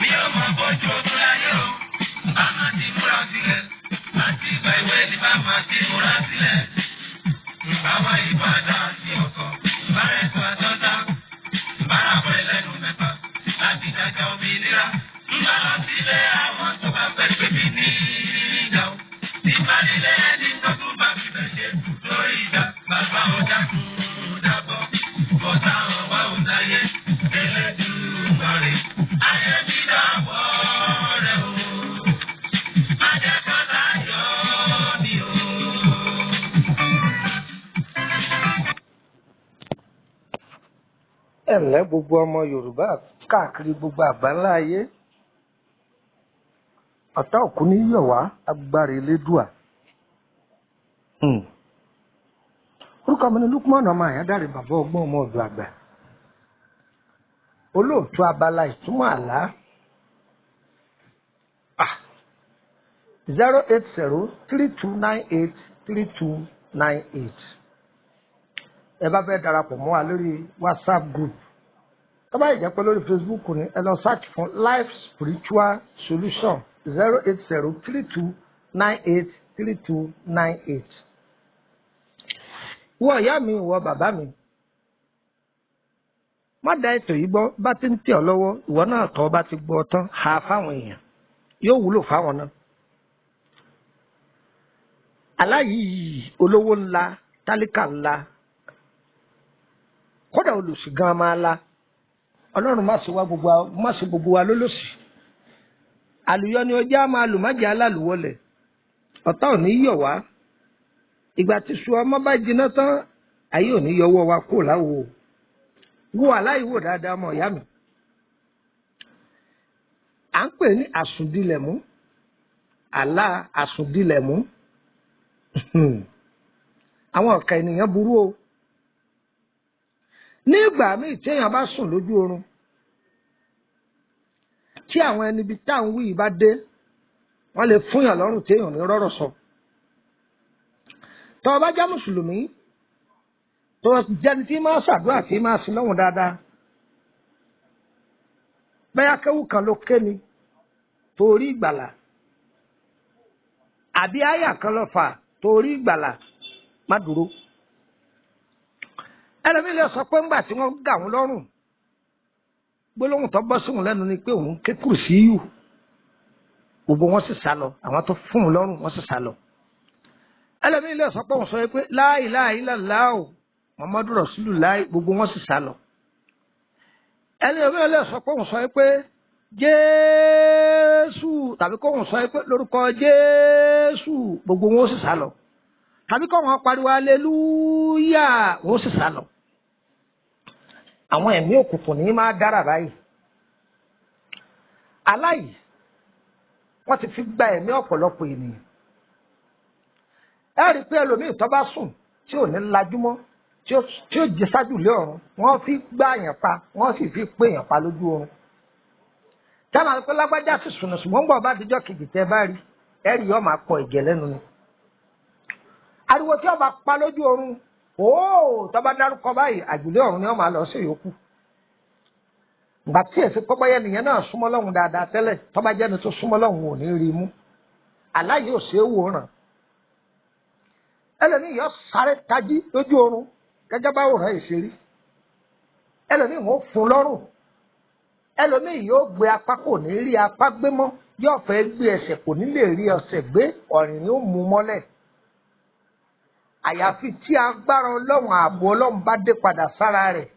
Mi ò mọ bójú ogun láyé o, bàmá ti múra sílẹ̀, láti ìgbà ìwé ni bàmá ti múra sílẹ̀. Báwa ìbàdàn àti ọkọ̀, bárẹ̀sọ̀ àtọ́ta, báràbọ̀ ẹlẹ́nu mẹ́fà, láti jàjà òmìnira. Ń bá lọ sílé àwọn tó bá fẹ́ pè mí ní ìjà o. Ìbánilé ẹni tó tún bá fi bẹ̀ ṣe lórí ìjà, bàbá ò dákun dábọ̀, bọ̀tá ọ̀wá ò dáyé, Elédùmarè. Ayé mi dàwọ́ rẹ̀ o, má jẹ́ kọ́lá yọ mí o. Ẹ ǹlẹ́ gbogbo ọmọ Yorùbá káàkiri gbogbo àgbáńlá ayé. Ọ̀tá òkú ní yọ̀ wá, agbára Elédùà. Orúkọ mi ni Lukman ọmọ Àyándàrè, bàbá ọgbọ́n ọmọ ọ̀dọ̀ àgbà. Olóòtú abala ìtumọ̀ àlá. 08032983298. Ẹ bá fẹ́ darapọ̀ mọ́ wa lórí WhatsApp group. Tó bá yìí jẹ́ pé lórí Facebook ni, ẹ lọ search fún Life Spiritual Solution 08032983298. Wọ ìyá mi, ìwọ bàbá mi, má da ètò yìí gbọ́ bá ti ń tẹ̀ ọ́ lọ́wọ́. Ìwọ náà tọ́ bá ti gbọ́ tán, ha fáwọn èèyàn, yóò wúlò fáwọn náà. Aláyìí olówó ńlá, tálíkà ńlá, kódà olùsì gan máa la. Ọlọ́run má ṣe wá gbogbo wa, má ṣe gbogbo wa lólòsì. Àlùyọ ni ọjà máa lù, má jẹ́ alálùwọlẹ̀. Ọ̀tá ò ní yọ̀ wá. Ìgbà tí su ọmọ bá jiná tán, ayé ò ní yọwọ́ wa kó láwo. Wo aláìwò dáadáa, ọmọ ìyá mi. À ń pè ní àsùndilẹ̀mú. Àlá àsùndilẹ̀mú. Àwọn ọ̀kà ènìyàn burú o. Nígbà míì tí èèyàn bá sùn lójú oorun, tí àwọn ẹni ibi tá à ń wí yìí bá dé, wọ́n lè fúnyàn lọ́rùn tí èèyàn ní rọ́rọ̀ sọ. Tó o bá jẹ́ mùsùlùmí, tó o jẹ́ni tí máa ṣàdúrà, tí máa sin lọ́hùn dáadáa, bẹ́ẹ̀ akéwù kan ló ké ni torí ìgbàlà, àbí àyà kan ló fà torí ìgbàlà, má dúró. Ẹlòmíì lè sọ pé ńgbà tí wọ́n gà wọ́n lọ́rùn, gbólóhùn tó bọ́ sóhun lẹ́nu ni pé òun ké kùrùsíyù, gbogbo wọn sì sá lọ. Àwọn tó fún un lọ́rùn, wọ́n sì sá lọ. Ẹlòmíì lè sọ pé òun sọ pé la ilaha illallah Muhammadu Rasulullah, gbogbo wọn sì sá lọ. Ẹlòmíì lè sọ pé òun sọ pé Jésù, tàbí kó òun sọ pé lórúkọ Jésù, gbogbo wọn sì sá lọ. Tàbí kó wọn pariwo aleluya, wọn sì sá lọ. Àwọn ẹ̀mí òkùnkùn ní máa dára báyìí. Aláyìí wọ́n ti fi gba ẹ̀mí ọ̀pọ̀lọpọ̀ ènìyàn. Ẹ rí i pé ẹlòmíì tó bá sùn tí ò ní lajúmọ́, tí ó jí sájú lé ọ̀run, wọ́n fi gbá èèyàn pa, wọ́n sì fi pé èèyàn pa lójú oorun. Táwọn àti pé lágbájá sì sùn nù, ṣùgbọ́n gbọ́ bá dijọ́ kejì tẹ́ bá rí, ẹ rí yọ́ máa kọ ẹ̀jẹ̀ lẹ́nu ni. Ariwo tí ó bá pa lójú oorun, ooo, tó bá dárúkọ báyìí, àjùlé ọ̀run ni wọ́n máa lọ sí yòókù. Ìgbà tí èsì pọ́pọ́yẹ nìyẹn náà súnmọ́ lọ́hùn dáadáa tẹ́lẹ̀, tó bá jẹ́ni tó súnmọ́ lọ́hùn ò ní rí mú. Aláyé ò ṣeé wòran. Ẹlòmíì yọ sáré tají lójú oorun gẹ́gẹ́ bá wòran ìṣeré. Ẹlòmíì wọ́n fún lọ́rùn. Ẹlòmíì yóò gbé apá, kò ní rí apá gbé mọ́, yóò fẹ́ gbé ẹsẹ̀, kò ní lè rí ẹsẹ̀ gbé, ọ̀rìn ni ó mú mọ́lẹ̀. Àyàfi tí agbára Ọlọ́run, ààbò Ọlọ́run bá dé padà sára rẹ̀,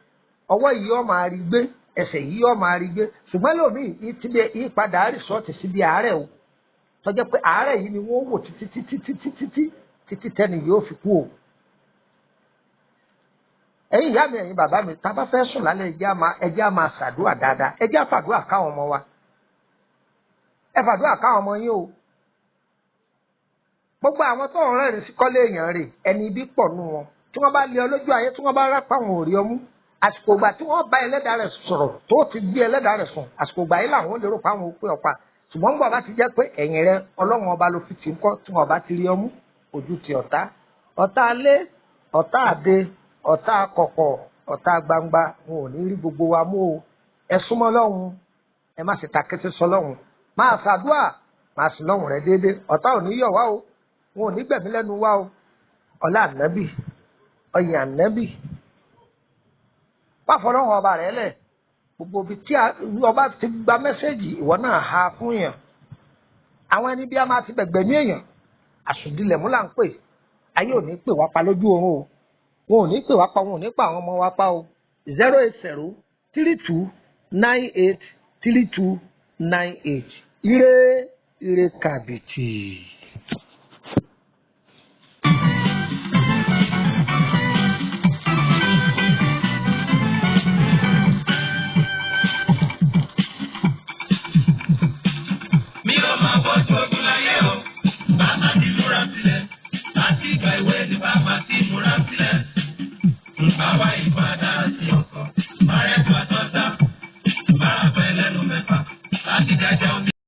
ọwọ́ yìí ó máa rí gbé, ẹsẹ̀ yìí ó máa rí gbé. Ṣùgbọ́n lómi ìtìbẹ̀ ìpadà rìsọ́ọ̀tì síbi àárẹ̀ o, tó jẹ́ pé àárẹ̀ yìí ni wọ́n wò títí títí títí títí títí tẹ́ni yóò fi kú o. Ẹ̀yin ìyá mi, ẹ̀yin bàbá mi, tá a bá fẹ́ sùn lálẹ́, ẹjẹ́ á máa ṣàdúrà dáadáa. Ẹjẹ́ á fàdúrà káwọn ọmọ wa. Ẹ fàdúrà káwọn ọmọ yín o. Gbogbo àwọn tó ń rẹ́rìn sí kọ́lé èèyàn rè, ẹni ibi pọ̀ nù wọn. Tí wọ́n bá lé ọ lójú ayé, tí wọ́n bá rápá wọn ò rí ọmú. Àsìkò ìgbà tí wọ́n bá ẹlẹ́dàá rẹ̀ sọ̀rọ̀, tó ti gbé ẹlẹ́dàá rẹ̀ sùn, àsìkò ìgbà yìí làwọn lérò pé àwọn ò pé ọ̀pá. Ṣùgbọ́n gbọ́ bá ti jẹ́ pé ẹ̀yìn rẹ Ọlọ́run ọba ló fi ti ń kọ́, tí wọ́n bá ti rí ọmú, ojú ti ọ̀tá. Ọ̀tá alé, ọ̀tá àdé, ọ̀tá kọ̀kọ̀, Ọ̀tá gbangba wọn ò ní rí gbogbo wa mú o. Ẹ súnmọ́ lọ́hùn, ẹ má sì ta kété sọ lọ́hùn, máa ṣàdúà, máa sì lọ́hùn rẹ déédéé. Ọ̀tá ò ní yọ̀ wá o, wọn ò ní gbẹ̀mí lẹ́nu wá o. Ọlá ànábì, ọyìn ànábì, wá fọlọ́hùn ọba rẹ lẹ̀. Gbogbo ibi tí ọba ti gba mẹ́sẹ̀gì, ìwọ náà ha fún yàn. Àwọn ẹni bí a máa ti bẹ̀gbẹ̀ ní èèyàn, àsùndilẹ̀ mú là ń pè. Ayé ò ní pè wá pa lójú oorun o, wọn ò ní pè wá pa, wọn ò ní pa àwọn ọmọ wa pa o. 08032983298. Ire ire kàbìtì. Mi ò máa bọ́jú ogun láyé o, bàbá ti múra sílẹ̀. Láti ìgbà ìwé ni bàbá ti múra sílẹ̀. Báwa ìpadà sí ọkọ̀, bàrẹ̀ tó àtọ́ta, bàrà pẹ́ lẹ́nu mẹ́fà, láti jẹjẹ omi.